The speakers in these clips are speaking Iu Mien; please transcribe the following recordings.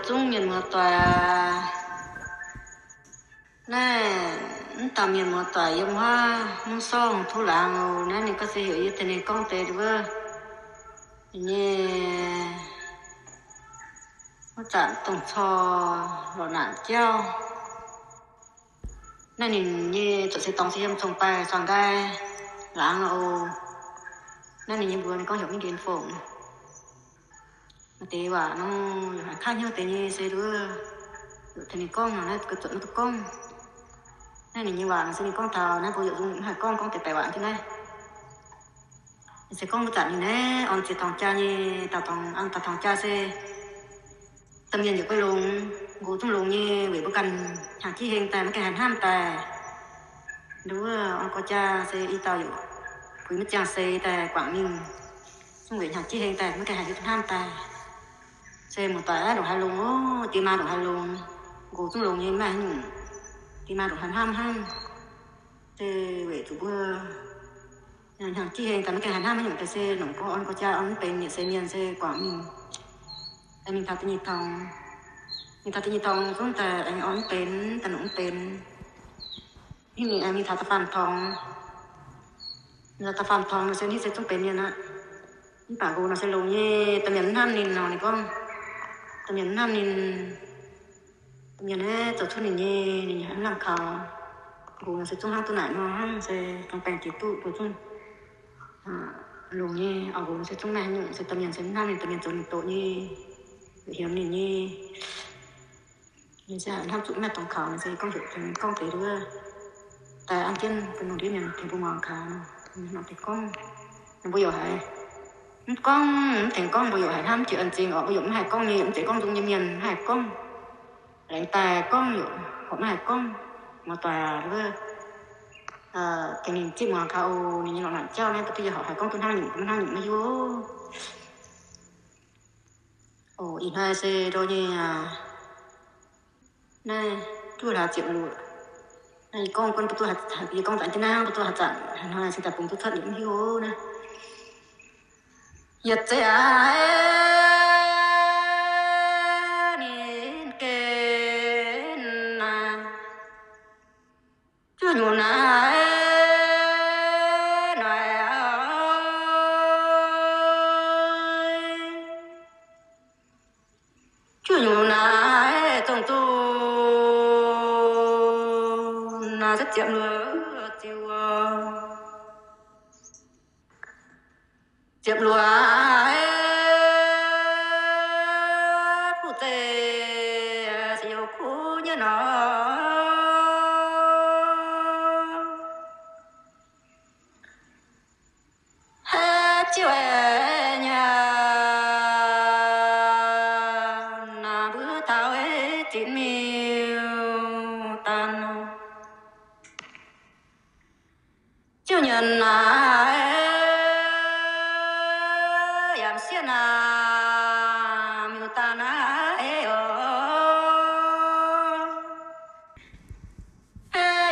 Zungv mienh muoz-doic aac, naaiv mv dauh mienh muoz-doic yiem huaav mungv sorngv tuv laangz oc. Naaiv ninh gorngv se heuc yie tengx ninh gorngv deix wuov, ninh nyei wuov zanc dongh cor lorqc naanc jauv. Naaiv ninh nyei zuqc se dorngx se yiem congx daaih suangx nqaai laangz oc. Naaiv ninh nyei mbuox ninh gorngv heuc mingh ndien fongc. Maaih deix waac nor, yaac haiz kaav hnyouv deix nyei se wuov, tengx ninh gorngv nor, naaiv ga'zuotc maiv duqv gorngv. Naaiv ninh nyei waac se ninh gorngv taux naaiv mbuo yietc zungv mv haih gorngv, gorngv deix baeqc waac jienv naaiv. Se gorngv wuov zanc ninh naaiv orn ziex dorngx jaa nyei, dauh dorngx, dauh dorngx jaa se domh mienh yaac guei longx, nqox zungv longx nyei, weic mbuo ganh hnyangx-jieqv heng daaih maiv gaengh haih hnamv daaih. Nduov orn gorx jaa se i dauh yaac puix maiv ziangh seix daaih guangc mingh, zungv weic hnyangx-jieqv heng daaih maiv gaengh haih hiuv duqv hnamv daaih. Se muoz-doic aac, ndongc haaix longx oc, diex maa ndongc haaix longx, nqox zungv longx nyei, maiv haaix nyungc, diex maa ndongc haaix hnamv hnangv. Se weic zuqc mbuo hnyangx-jieqv heng daaih maiv gaengh haih hnamv haaix nyungc daaih se longc gorx orn gorx jaa orn mv benx, yietc seix mienh se guangc mingh, mingh taux da'nyeic dorngx, mingh taux da'nyeic dorngx zungv daaih aengx orn mv benx, daaih longc mv benx. Ninh aengx mingh taux da'faam dorngx, mingh taux da'faam dorngx nor se ninh se zungv benx mienh aqv. Mv baac nqox nor se longx nyei, domh mienh mv hnamv ninh nor, ninh gorngv domh mienh mv hnamv ninh, domh mienh aeqv, zoux cuotv ninh nyei, ninh yaac mv lamh kaux. Nqox nor se zungv hnangv duqv naaic nor hnangv, se dongh baengh jiex duqv mbuo zungv longx nyei. Auv-nqox se zungv maiv haaix nyungc, se domh mienh se mv hnamv ninh, domh mienh zoux ninh doqc nyei, heuc ninh nyei. Ninh se hnamv zuqc maiv dorngx kaux, ninh se gorngv heuc tengx gorngv deix wuov, daaih an jienv bun lungh ndiev mienh tengx mbuo muangx kaux nor, ninh nor tengx gorngv. Mbuo yaac haiz mv gorngv, mv tengx gorngv, mbuo yaac haiz hnamv jiex an zingh orqc. Mbuo yaac mv haih gorngv nyei, mv zeiz gorngv nzung nyei mienh mv haih gorngv. Laengz daaih gorngv yaac horpc maiv haih gorngv. Muoz-doic wuov, tengx ninh zipv muangx kaux oc. Ninh nyei lorqc naanc jauv naaiv, mbuo duqv yie horpc haih gorngv duqv hnangv nyungc, mv hnangv nyungc maiv hiuv. Oc, ih hnoi se ndo nyei aac, naaiv duqv hlaax ziepc luoqc. Naaiv yie gorngv gunv mbuo duqv, yie gorngv zanc jienv naaiv mbuo duqv haaix zanc, hnoi se daaih bungx duqv cuotv liuz mv hiuv naaiv. Yietc zeiz aac, ninh gen naaiv, juov nyungc naaiv, naaiv, juov nyungc naaiv, zongh zuqc naaiv se ziepc luoqc ziouc, ziepc luoqc kuv zeiv se youh kuv nyei nor. Haaix ziouc nyei naaiv mbuo taux zinx miuc daan nor. Ziouv nyanc naaiv yaac sieqv naaiv miuc daan naaiv oc.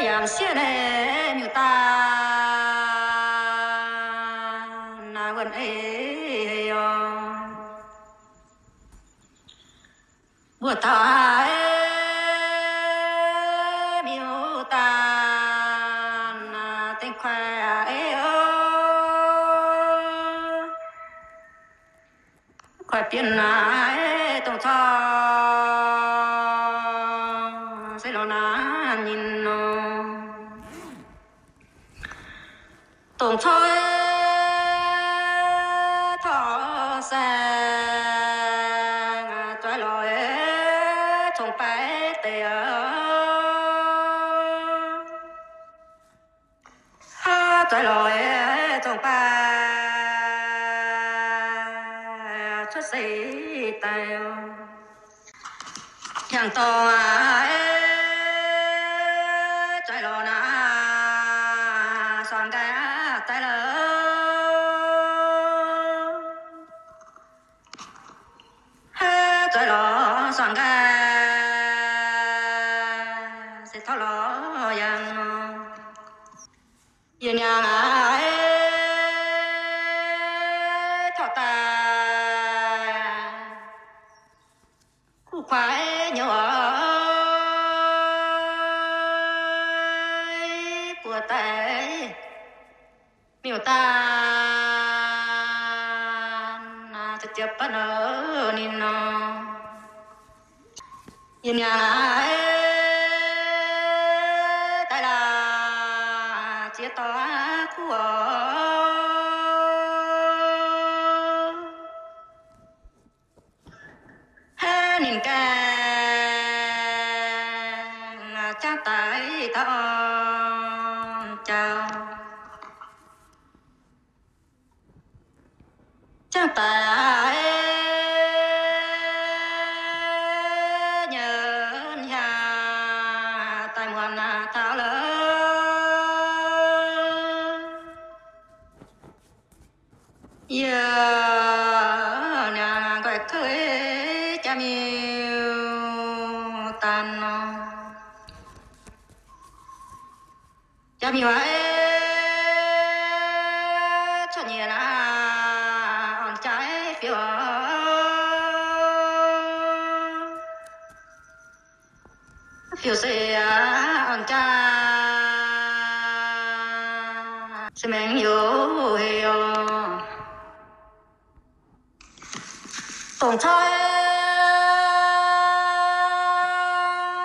Yaac sieqv naaiv miuc daan naaiv wuonh ei oc. Mbuo taux miuc daan naaiv dengh kuaih ei oc. Kuaih bienh naaiv dongh corc se lorz naaiv nyinh nor. Dongh corc corc saeng zueiz lorz cong-baeqc deix oc. Zueiz lorz cong-baeqc cuotv seix daaih oc. Hnyangx-dorngh zueiz lorz naaiv suangx nqaai daaih lorz. Zueiz lorz suangx nqaai se taux lorz yangh nor. Yie niangh aac, taux daaih kuv kuaaiv wuov daaih, miuc-daan, ziepc ziepc batv ninh nor. Yie niaa, daaih laaix ziex dauh kuv oc. Haaix ninh gaengh jangv daaih taux jauv, jangv daaih nyei hnyangx daaih muonz taux lorqc. Yie niaa, nqoi kouv jaa-miuc-daan nor. Jaa-miuc aac, cuotv nyiex aac, orn-jaa fiou oc. Fiou se aac, orn-jaa se maengx youz hei oc. Dongh coiv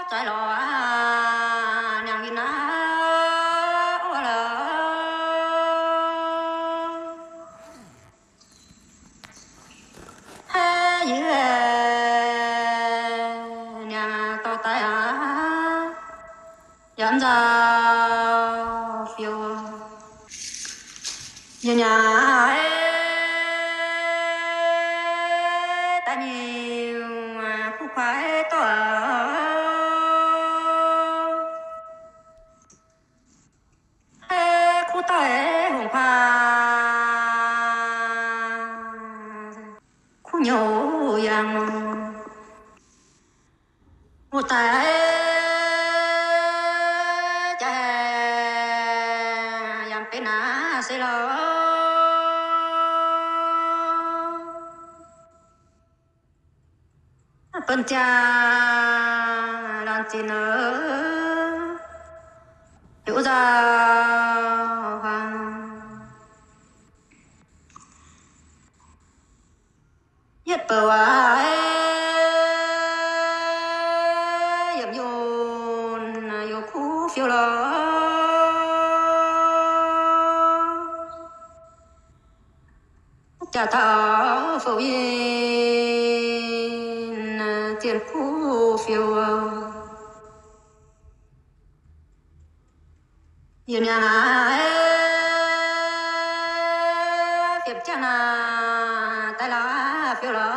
zaaix lorz aqv, niangh yie naaiv oc lorqc. Haaix yie niangh dorh daaih aqv, yaac mv nzauh fiou. Yie niangh daaih miuc kuv kuaaiv dorh, kuv dorh hungh kuaaiv, kuv nyouv yangh. Wuov daaih jaa yaac benx naaiv se lorqc. Bun ziangh laanh zinh oc, heuc wuov nzauh huaang. Yietv bouc waac yiemc yunh youz kuv fiou lorqc. Jaax taux fouc yinh zienh kuv fiou. Yie niangh aac, fiemx jangv naaic daaih laaix fiou lorqc.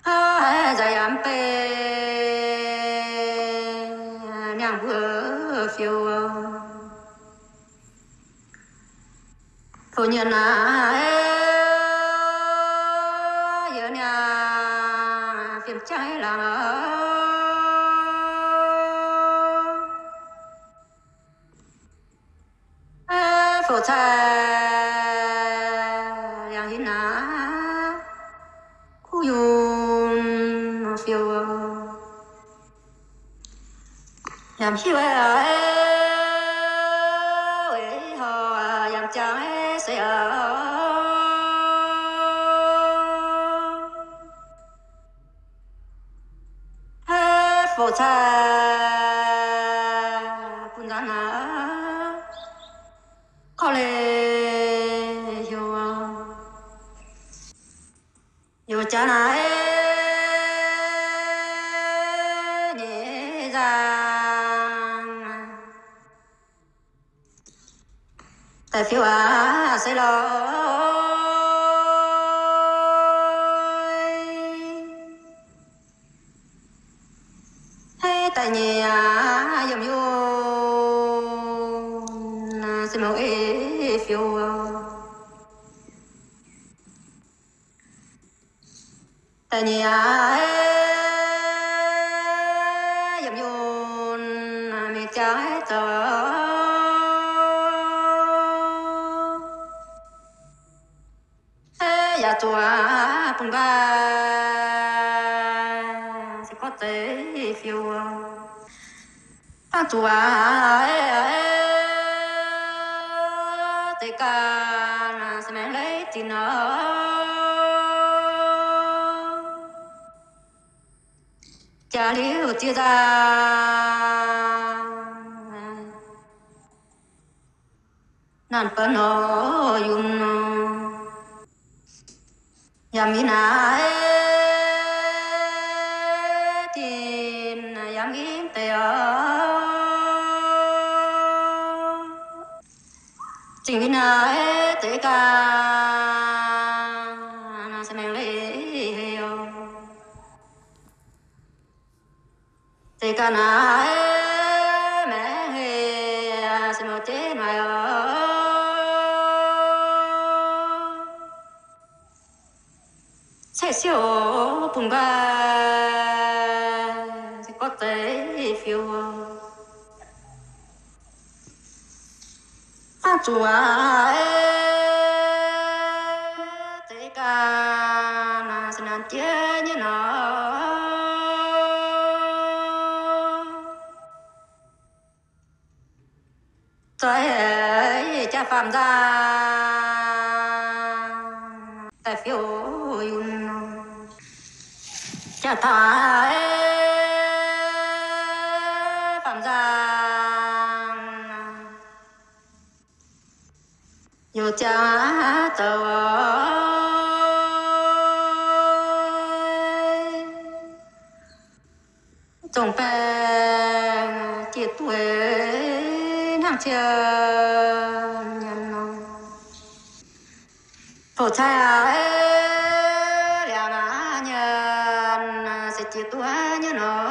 Haaix nzaaix yaac mv bei niangh mbuo fiou. Fouc nyienh naaic, yie niangh fiemx jangv laangz. Fouc cai liangx hinc naaic, kuv yungh fiou. Yaac mv hiuv weic haaix, yaac mv jangx se aac. Fouc cai bun nzangv naaic, korv leiz heuc, heuc jaax naaic nyei nzangv. Daaih fiou aac se lorqc. Haaix daaih nyei aac, yiem yungh se mouc ei fiou. Daaih nyei aac, yiem yungh mingh jangx zoux. Yaac zuqc bun nqaai se gorngv zeiv fiou. Hnangv zuqc aac, deix ganh se maengx leiz zinh nor, jaax liuz ziex nzaangc naanc baav nor yunh nor, yaac mingh naaiv tin yaac mingh deix oc. Zingh mingh naaiv deix ganh se maengx leiz hei oc. Deix ganh naaiv maengx hei se mouz jeiv naaic oc. Cetv siouc bun nqaai se gorngv zeiv fiou. Hnangv zuqc aac, deix ganh se naanc jiex nyei nor, zoih jaa faam nzangc daaih fiou yunh. Jaa taux faam nzangc youz ziangx zoux zongh baengh jiex duqv hnangv cien nyanc nor. Tov cai aac, liangx aac nyanc se jiex duqv nyei nor.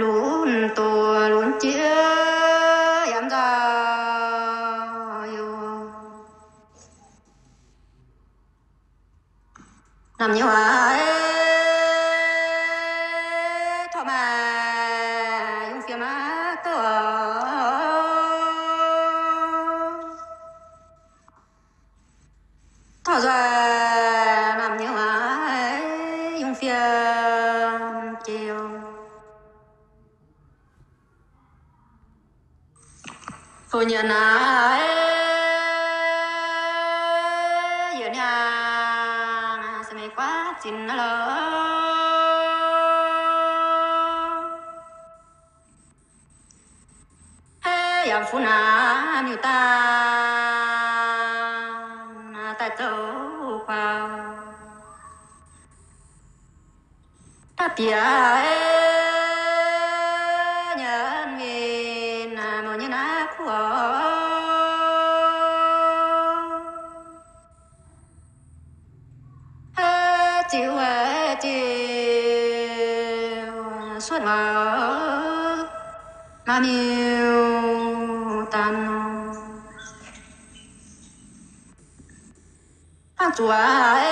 Lunx doqc lunx jiex yaac nzauh youh. Naamh nyouz aac, tov maaih yungh fiem maiv gouv oc. Tov nzuonx naamh nyouz aac, yungh fiem jiex. Fu nyanc naaiv, yietc niangh se meih guaav zinh naaiv lorqc. Yaac fu naaiv miuc-daanh daaih zoux kuaaux. Da'bieqc nyanc mingh mouz nyei naaiv kuv oc. Ziux, ziux cuotv waac, maaih miuc-daanh. Hnangv zuqc aac,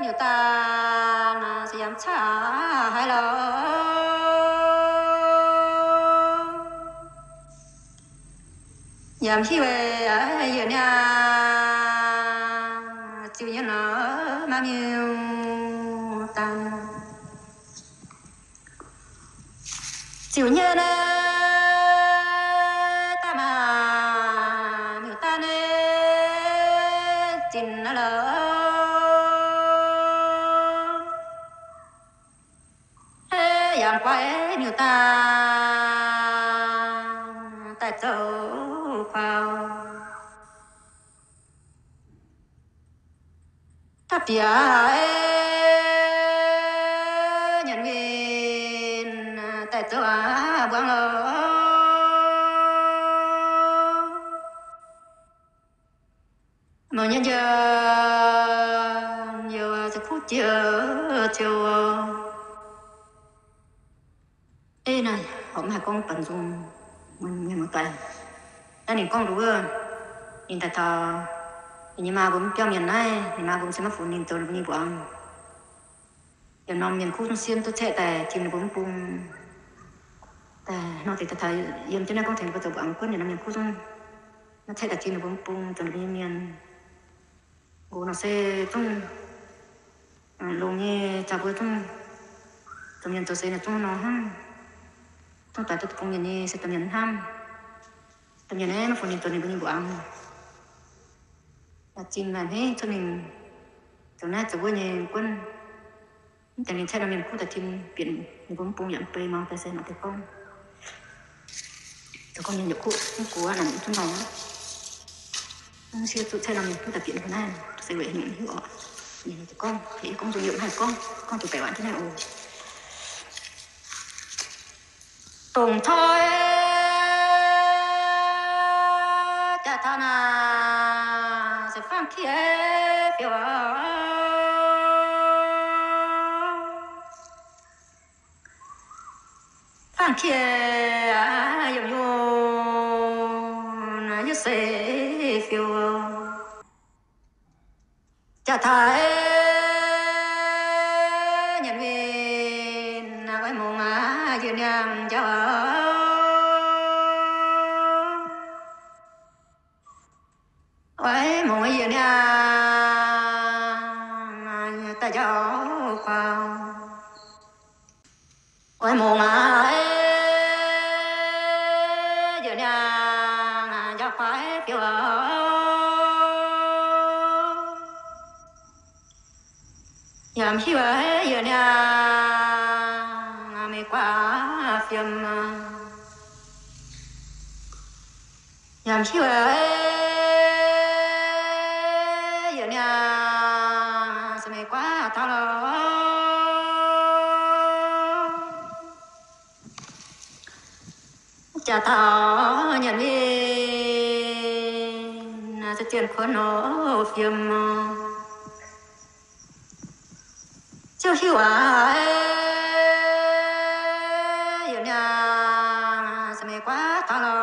miuc-daanh se yaac caqv haiz lorqc. Yaac mv hiuv weic yietc niangh ziux nyei nor maaih miuc-daanh. Ziux nyei naaiv daaih maaih miuc-daanh nyei zinh naaiv lorqc. Yaac guai miuc-daanh daaih zoux kuaaux. Da'bieqc nyanc mingh daaih zoux aqv mbuangz lorqc. Mouz nyei njien-youh se kuv jiex ziouc. Ih naaiv horpc mv haih gorngv banh nzung, mienh muoz-doic. Naaiv ninh gorngv nduov wuov, ninh daaih taux ninh nyei maa mbuo mv biauv mienh naaiv, ninh maa mbuo se maiv funx ninh zoux ninh mbuo nyei mbuangz. Yietc norm mienh kuv zungv siemv duqv caeqv daaih tim ninh mbuo mv bung. Daaih nor deix daaih taux yiem jienv naaiv gorngv tengx ninh mbuo zoux mbuangz gunv yietc norm mienh kuv zungv Naaiv caeqv daaih tim ninh mbuo mv bung zoux ninh mbuo nyei mienh. Nqox nor se zungv longx nyei, zaux mbuo zungv zoux mienh zoux seix naaic zungv nor hnangv. Zungv doix duqv deic-bung mienh nyei se domh mienh hnamv. Domh mienh naaiv maiv fungx ninh zoux ninh mbuo nyei mbuoqc angx. Laaix zinh laaix hneiv cuotv mingh zoux naaiv zoux wuov nyei guonv. Mv deix mienh caeqv norm mienh kuv daaih tim bieqc ninh mbuo mv bung yaac mv bei mangc daaih se mangc deix gorngv, zoux gorngv mienh yietc kuv mv gox naaic mv duqv nor, mv siev zuqc caeqv norm mienh kuv daaih bieqc ninh mbuo naaiv se weic ninh hiuv oc. Ninh gorngv, ninh gorngv nzung youh naaiv gorngv, gorngv zuqc baeqc waac jienv naaiv oc. Dongh coi jaa-taux naaic se faang-kiev fiou, faang-kiev yiem yungh yie se fiou. Jaa-taux nyanc winh oix mungz yie niangh jauv, oix mungz yie niangh daaih jauv kuaaiv. Oix mungz yie niangh jauv kuaaiv fiou, yaac mv hiuv yie niangh meih guaav fiem. Yaac mv hiuv yie niangh se meih guaav taux lorqc. Jaa-taux nyanc mingh se zien kuonx nor fiem. Ziouc hiuv aac, yie niangh se meih guaav taux lorqc.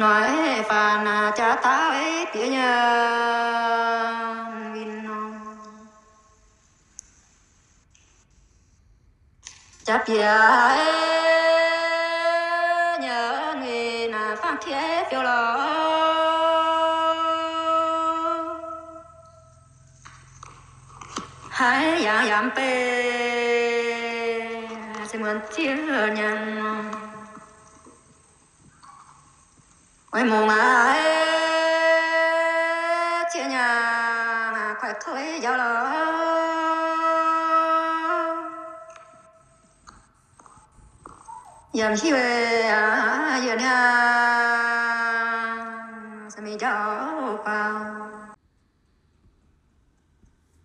Noic faanh jaa-taux bieqc nyei winh nor. Jaa-bieqc nyei winh faang-kiev fiou lorqc. Haiz yangh yaac mv bei se muonz zieqv nyanc. Oix mungz aac, zieqv nyanc kuaaiv kouv njaaux lorqc. Yaac mv hiuv yie niangh se meih njaaux guaax.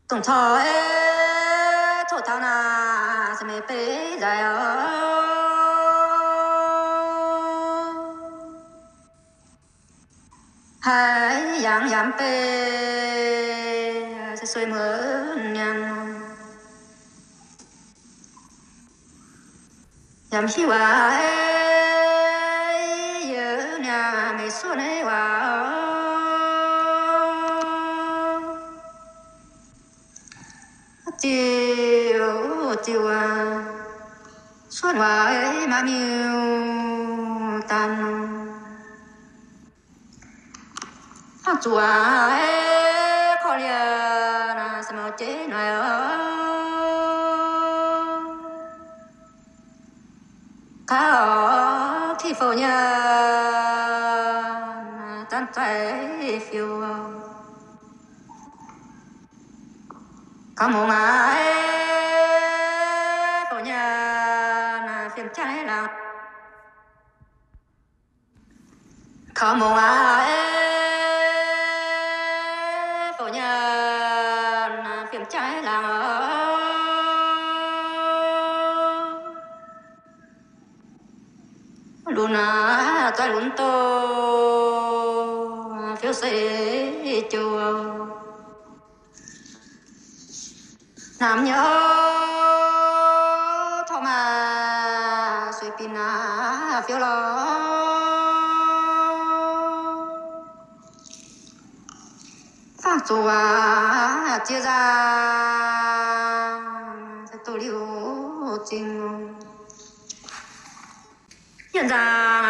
Dongh corc coqv taux naaic se meih beiv nzaaix oc. Haiz yangh yaac mv bei se sueih muonz nyanc. Yaac mv hiuv aac, yie niangh meih suonv waac. Ziux, ziux aac, suonv waac maiv miuc daan. Fangx zuqc aac, korv-lienh se mouz jeiv noic oc. Kaux kiv fouc nyei, zanc zaiv fiou. Kaux mungz aac, fouc nyei, fiem jaiv laangz. Kaux mungz aac, fouc nyei, fiem jaiv laangz oc. Lunx aac, zaaix lunx doz, fiou seix jouh. Namx nyei, torqv maaih sueih binc aac, fiou lorqc. Fangx zuqc aac, ziex nzaangc, se duqv liuz zingh. Yietc nzangc,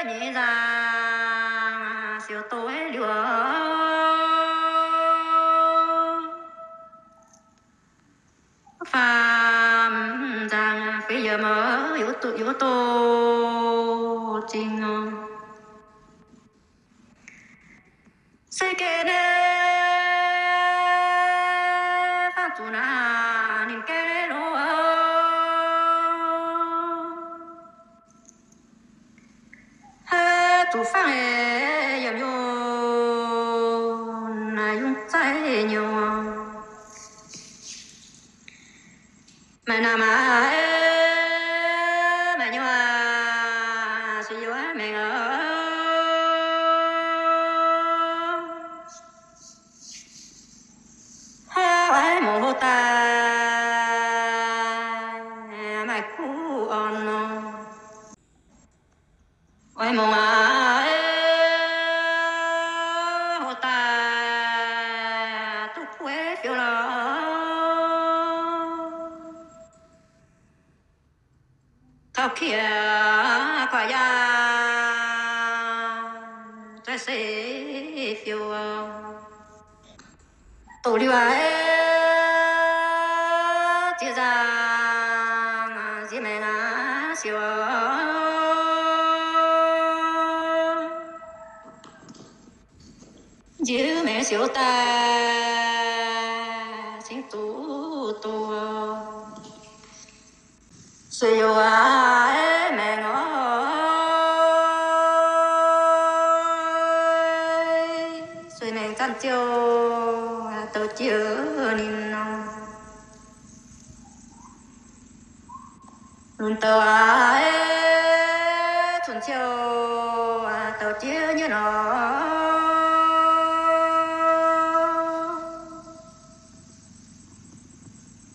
nyeic nzangc, siouc doz liuz, faam nzangc feix yiemc, yaac doz zingh nor. Se gengh naaiv faanv zuqc naaic ninh gaengh loz, haaix zuqc faanv yiemc yungh, naaic yungh zaiv nyouv. Maaih naamh maaih nyuoz, se yiem maengx aqv. Haaix mungz hlo daaih maaih kuv orn nor. Oix mungz aqv, hlo daaih duqv kuv fiou lorqc. Taux qiex gu'nguaaic yaac za'gengh se fiou. Doqc liuz aqv, ziex nzangc, ziex maengx aqv, siouc. Nziex maengx siouc daaih cingx zuqc doz. Sueih youc aqv, maengx oc. Sueih maengx zanc ziouc douz jiex ninh nor. Lunx douz aqv, cunx ziouc douz jiex nyei nor.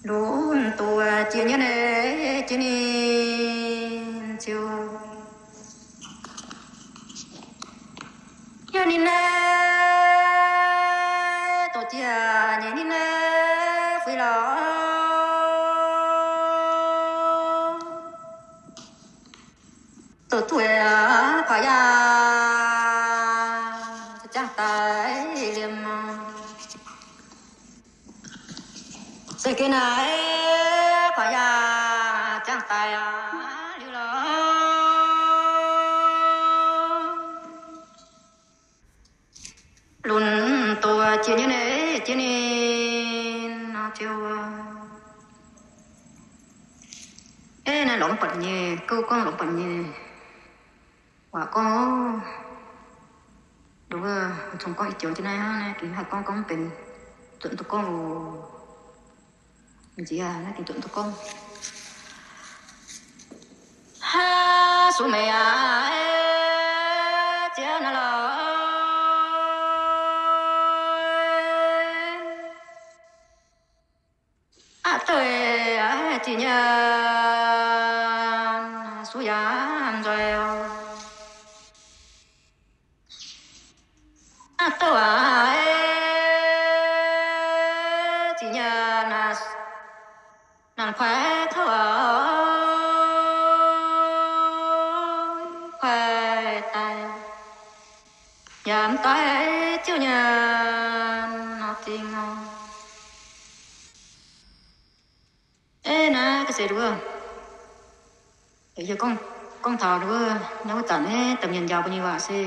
Lunx douz jiex nyei naaiv jiex ninh ziouc yiem ninh naaiv douz jiex nyei ninh naaiv fui lorqc. Douz duqv kuaaiv yaac ziangh daaih liemh. Se gengh naaiv kuaaiv yaac ziangh daaih liuz lorqc. Lunx douz jiex nyei naaiv jiex ninh nor ziouc, eix, naaiv lorz mv buatc nyei, gouv gorngv lorz mv buatc nyei. Waac gorngv, nduov, congx gorngv ih joux jienv naaiv hnangv, naaiv gengh haih gorngv, gorngv mv benx, zuotc duqv gorngv loh. Nziex naaiv gengh zuotc duqv gorngv. Haa, sux meih aac, ziex naaiv lorqc. Aav deix ziqc nyei, sux yaac nzoih. Aav deix aac, ziqc nyei, naaic kuaix kouv, kuaix daaih, yaac mv daaih ziouv nyei nor zingh. Eix, naaiv ga'sie nduov, yie gorngv, gorngv taux nduov, naaiv wuov zanc naaiv domh mienh njaaux mbuo nyei waac se,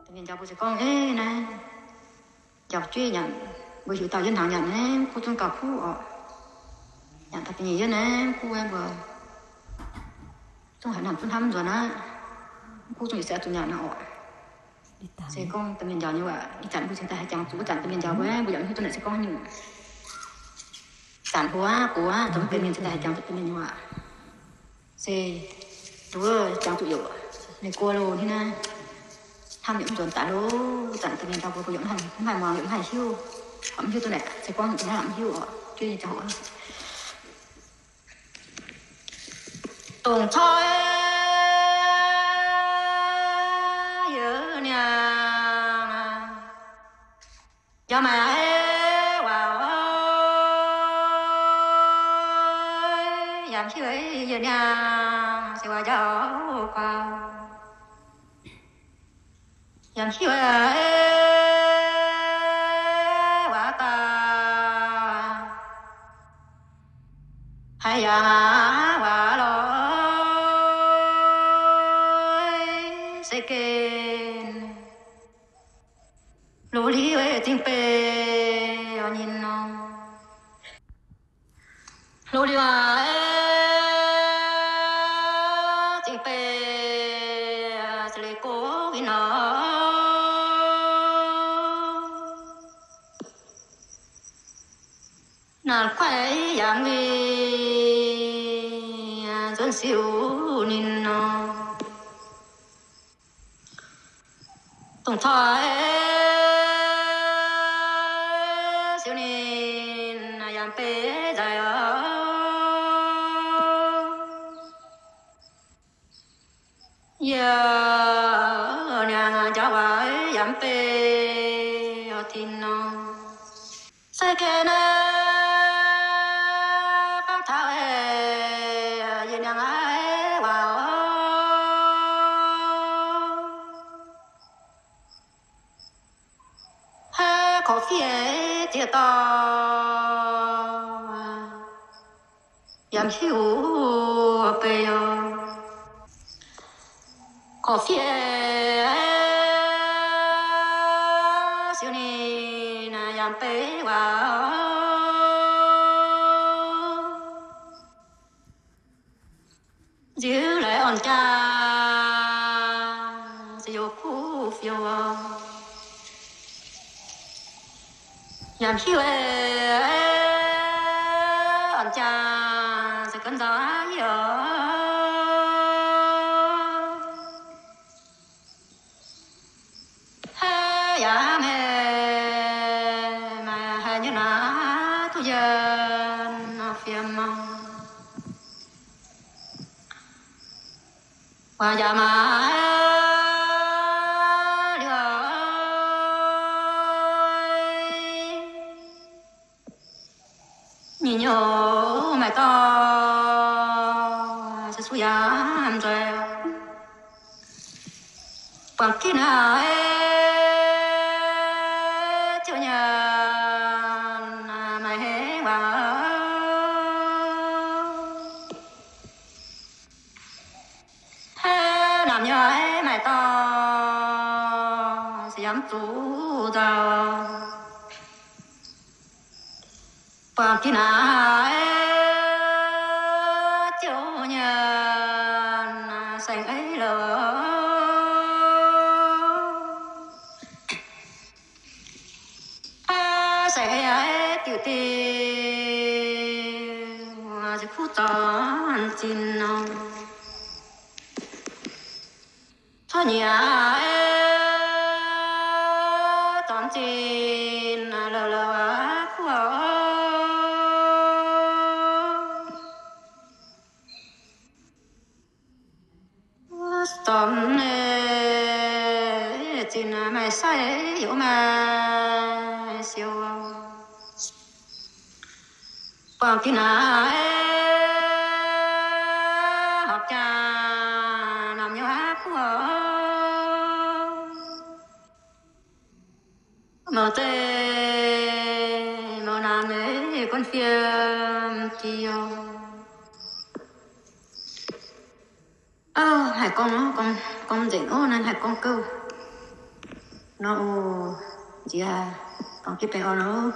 domh mienh njaaux mbuo se gorngv, eix, naaiv njaaux jueiv nyanc, mbuo hiuv dauh yie hnangv nyanc naaiv mv kuv zungv gauh kuv orqc. Nyanc taux da'nyeic yie naaiv mv kuv, mbuo zungv haiz nangc zungv hnamv nzuonx aqv. Mv kuv zungv yietc seix zuqc nyanc naaiv orqc. Se gorngv domh mienh njaaux nyei waac, ih zanc mbuo cingx daaih haih jangx zuqc wuov zanc domh mienh njaaux mbuo, mbuo yaac mv hiuv duqv naaic se gorngv haaix nyungc. Zanc hoz aqv, gox aqv, zoux mv benx mienh cingx daaih haih jangx zuqc domh mienh nyei waac. Se nduov, jangx zuqc youc ninh guo loh hnangv naaiv. Hnamv yaac mv nzuonx daaih loh, zanc domh mienh njaaux mbuo, mbuo yaac mv haih, mv haih muangx, yaac mv haih hiuv. Mv hiuv duqv naaic se gorngv haaix nyungc, mv hiuv orqc, jueiv nyei jangx. Dongh coiv yie niaa, yaac maaih waac oix yaac hiuv Yie niaa se waac njaaux guaax, yaac hiuv waac daaih, haiz yaac waac lorz se gen. Lu liuz zingh beiv nyinh nor. Lu liuz aac, zingh beiv za'gengh go win nor. Naaic kuaaiv yaac mingh nzuonx siou ninh nor. Dongh corc siou ninh yaac beiv nzaic oc. Yie niaa njaaux waac yaac beiv oix tin nor. Se gen naaiv fangx taux yie niaa waac oc. Haiz korv-fiev ziex dorh, yaac hiuv beiv oc. Korv-fiev siou ninh yaac beiv waac oc. Nziouv laengz orn jaa, se youz kuv fiou oc. Yaac hiuv orn jaa, se ganh nzauh yie oc. Haiz yaac meih maaih haaix nyungc naaiv duqv yienh fiem maah. Waac yaac maaih liuz, nyic nyouc maaih dorh se suv yaac nzueic. Buangh ginv haic, ziouc nyanc maaih hengx waac. Haiz namx nyei maaih dorh se yaac mv zuqc nzauh. Buangh ginv haic, ziouc nyanc saeng-eix louc. Saeng-eix diuc diuc, se kuv zornc zinh nor. Cuotv nyiec zornc zinh louc louc kuv oc. Wuov dorngx zinh maaih sai yaac maaih siou. Buangh ginv naaiv horpc jaa namx nyei kuv oc. Mouc zeiv mouc naamh nyei guon fiem jiex. Ov, haih gorngv, gorngv nzengc ov, naaiv haih gorngv gouv nor oc. Nziex, dorngx jienv baengh orn oc.